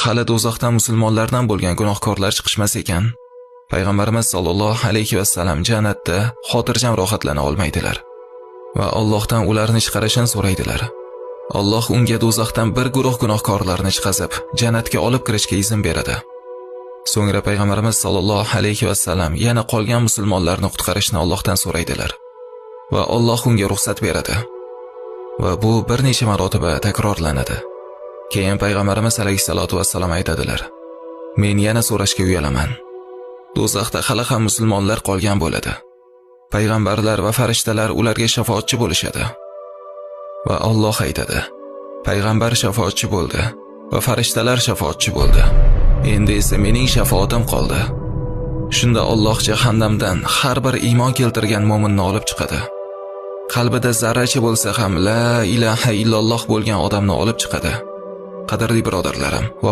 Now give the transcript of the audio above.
Hali do'zaxdan musulmonlardan bo'lgan gunohkorlar chiqishmas ekan, Payg'ambarimiz sollallohu alayhi vasallam jannatda xotirjam rohatlana olmaydilar va Allohdan ularni chiqarishini so'raydilar. Alloh unga do'zaxdan bir guruh gunohkorlarni chiqazib, jannatga olib kirishga izn beradi. So'ngra Payg'ambarimiz sollallohu alayhi vasallam yana qolgan musulmonlarni qutqarishni Allohdan so'raydilar va Alloh unga ruxsat beradi. Va bu bir necha marotaba takrorlanadi. Keyin Payg'ambarimiz alayhisalotu vassalom aytadilar: "Men yana so'rashga uyalaman. Do'zaxda hali ham musulmonlar qolgan bo'ladi. Payg'ambarlar va farishtalar ularga shafoatchi bo'lishadi." Va Alloh aytadi: "Payg'ambar shafoatchi bo'ldi va farishtalar shafoatchi bo'ldi. Endi esa mening shafoatim qoldi." Shunda Alloh jahannamdan har bir iymon keltirgan mo'minni olib chiqadi. Qalbida zarracha bo'lsa ham la ilaha illalloh bo'lgan odamni olib chiqadi. Qadrli birodarlarim va